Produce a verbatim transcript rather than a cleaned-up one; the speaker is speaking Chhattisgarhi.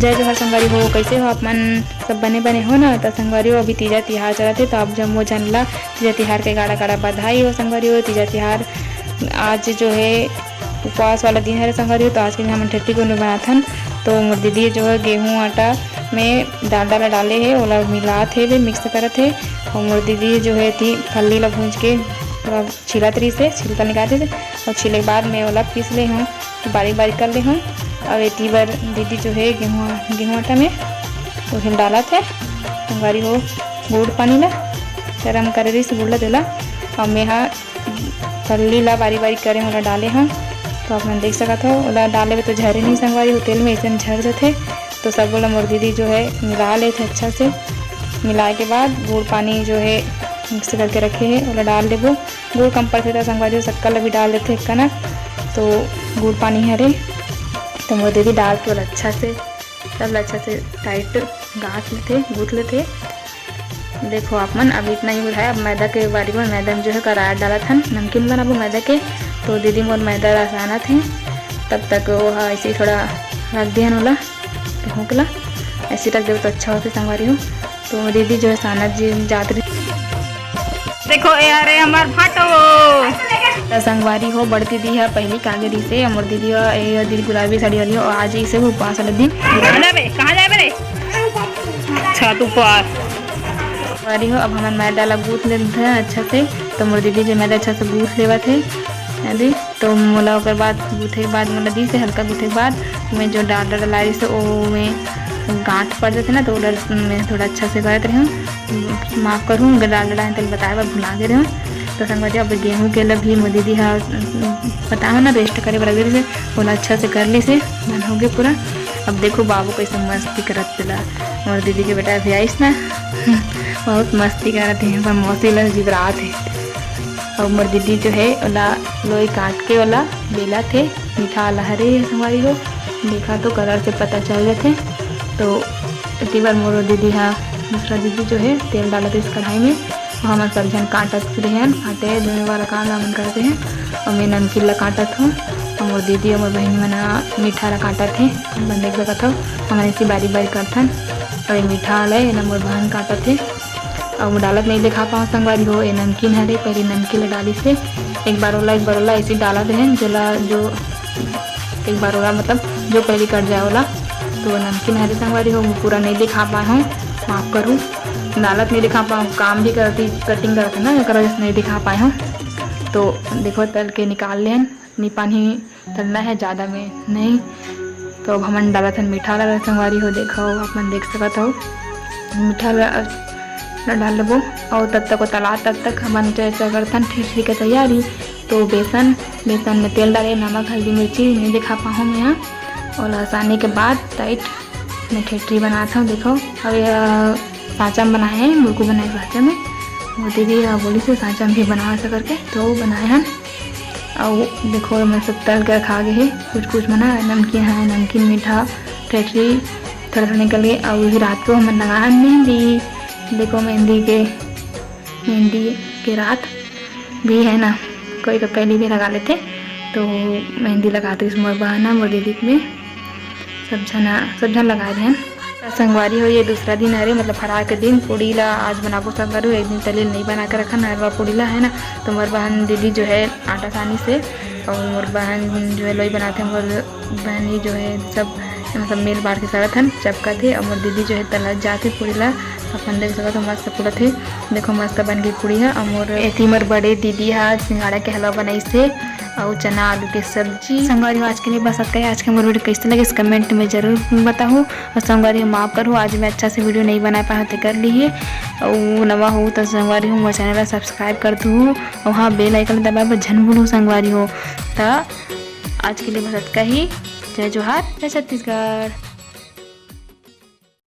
जय जोहार संगवारी हो, कैसे हो आप मन? सब बने बने हो ना? तो संगवारी हो, अभी तीजा तिहार चलत हे, तो आप जम्मो झन ला तीजा तिहार के गाड़ा गाड़ा बधाई हो संगवारी हो। तीजा तिहार आज जो है उपवास वाला दिन हरे संगवारी हो, तो आज के दिन हमन ठेठरी गुनू बनाथन। तो मोर दीदी जो है गेहूं आटा में डालडा ला डाले हे, ओला मिलात हे, वे मिक्स करत हे। और मोर दीदी जो है थी फल्ली ला भूंज के थोड़ा छिलत रहिस हे, छिलका निकाल दे, और छिले के बाद में ओला पीस ले हूँ, बारीक बारीक कर ले हूँ। और एती बर दीदी जो है गेहूं गेहूं आटा में ओहिल डालत हे संगवारी हो गुड़ पानी ला, गरम करे रहिस गुड़ ला तेला। और मेहा फल्ली ला बारीक बारीक करे ओला डाले हूँ। तो आप मन देख सकत हो, ओला डाले में तो झरे नहीं संगवारी हो, तेल में ऐसे झर जथे। तो सब ओला मोर दीदी जो है मिला लेथे अच्छा से। मिलाए के बाद गुड़ पानी जो है मिक्स करके रखे हे, ओला डाल देबो। गुड़ कम पड़थे त संगवारी हो शक्कर ला भी डाल देथे एक कनक। तो गुड़ पानी हरे, तो मोर दीदी डाल के ओला अच्छा से, सब ला अच्छा से टाइट गांथ लेथे, गूंथ लेथे। देखो आप मन, अब इतना ही है। अब मैदा के बारी में, मैदा में जो है करारा डालत हन, नमकीन बनाबो मैदा के। तो दीदी मोर मैदा ला सानत हे, तब तक वो ह ऐसे ही थोड़ा रख दिहन ओला, गेहूं ला ऐसे रख देबो तो अच्छा होथे संगवारी हो। तो दीदी जो है सानत जी जात रही। देखो ए हरे हमर भांटो। त संगवारी हो, बड़ दीदी ह पहिली कागे रहिसे, अउ मोर दीदी ह, ए दीदी गुलाबी साड़ी वाली हो, आज इसे भी उपवास वाला दिन। कहाँ जाबे? कहाँ जाबे रे? छत ऊपर। संगवारी हो, अब हमन मैदा ला गूंथ लेथन अच्छा से। तो मोर दीदी जो मैदा अच्छा से गूंथ लेवत हे, अभी तो मोला ओकर बाद गूंथे के बाद मोला दिस हे हल्का गूंथे के बाद में जो डालडा डलाए रहिस हे, ओमे गांठ पड़ जाथे ना, तो ओला मैं थोड़ा अच्छा से करत रहूं। माफ करहूं, अगर डालडा डाले तेला बताए बर भुला गे रहूं। तो संगवारी, अब गेहूं के ला भी मोर दीदी हा बताए ना, रेस्ट करे बर रख दे रहिस हे, ओला अच्छा से कर लिस हे, बन हो गे पूरा। अब देखो बाबू कैसे मस्ती करत तेला, मोर दीदी के बेटा अभी आइस ना, बहुत मस्ती करत हे, पर मौसी ला जिबरात हे। अउ मोर दीदी जो है ओला लोई काट के ओला बेलत हे, मीठा वाला हरे संगवारी हो, देखा तो कलर से पता चल जाथे। तो एती बर मोर दीदी हा, दूसरा दीदी जो है तेल डालत हे इस कढ़ाई में, अउ हमन सब झन काटत रहे हन, आटे धोए वाला काम ला हमन करते हैं। अउ मैं नमकीन ला काटत हूँ, अउ मोर दीदी अउ मोर बहिनी मन ह मीठा ला काटत हे। हमन देख सकत हव, हमन ऐसी बारीक बारीक करथन। अउ ये मीठा वाला हे, एला मोर बहन काटत हे। अउ डालत नहीं दिखा पाऊँ संगवारी हो, ये नमकीन हरे, पहले नमकीन ला डालिस हे, एक बार ओला, एक बार ओला ऐसे डालत रहेन, जेला जो एक बार ओला मतलब जो पहले कट जाए ओला। तो वो नमकीन हरे संगवारी हो, वो पूरा नहीं दिखा पाए हूँ, माफ करूँ, डालत नहीं दिखा पाऊँ, काम भी करती, कटिंग करती ना, एकर वजह से नहीं दिखा पाए हूँ। तो देखो तल के निकाल लेन, नी पानी तलना है, ज़्यादा में नहीं। तो अब हमन डालत हन मीठा वाला संगवारी हो, देखो आप मन देख सकत हो मीठा ला, ला डाल लेबो। और तब तक वो तला, तब तक हमन जैसे करथन ठेठरी के तैयारी। तो बेसन, बेसन में तेल डाले, नमक, हल्दी, मिर्ची नहीं दिखा पाहूँ मैं यहाँ। और आसानी के बाद टाइट मैं ठेठरी बनात हूँ। देखो अब यह सांचा में बनाए हैं, मुरकू बनाए सांचा में। वो दीदी ह बोलिस हे सांचा में भी बनावा ऐसा करके, तो वो बनाए हन। अउ देखो, एमन सब तल के रखा गे हे, कुछ कुछ मन ह नमकीन है, नमकीन मीठा, ठेठरी, थोड़ा थोड़ा निकल गे। अउ अभी रात को हमन लगा हन मेहंदी। देखो मेहंदी के, मेहंदी के रात भी है ना, कोई तो पहली भी लगा लेथे। तो मेहंदी लगात रहिस मोर बहन ह, मोर दीदी के में सब झन, सब झन लगा दे हन। त संगवारी हो, ये दूसरा दिन हरे, मतलब फरार के दिन। पूड़ी ला आज बनाबो संगवारी हो, एक दिन पहले नहीं बना के रखन हरवा पूड़ी ला, है ना। तो मोर बहन दीदी जो है आटा सानिस हे, और मोर बहन जो है लोई बनाथे, मोर बहन ही जो है सब, मतलब मेल बांट के सरत हन, चपकत हे, और मोर दीदी जो है तलत जात हे पूड़ी ला। अपन देख सकत हो मस्त फूलत हे, देखो मस्त बन गई पूड़ी ह। और मोर एती मोर बड़े दीदी ह सिंघाड़ा के हलवा बनाइस हे, और चना आलू के सब्जी। संगवारी हो, आज के लिए बस अतका ही। आज के मोर वीडियो कैसे लगे, इस कमेंट में जरूर बताओ। और संगवारी हो, माफ करो, आज मैं अच्छा से वीडियो नहीं बना पाया, तो कर ली है। और नवा हो तो संगवारी हो, मोर चैनल ला सब्सक्राइब कर दू, और हाँ, बेल आइकन दबाए बर झन भूलू संगवारी हो। त आज के लिए बस अतका ही। जय जोहार, जय छत्तीसगढ़।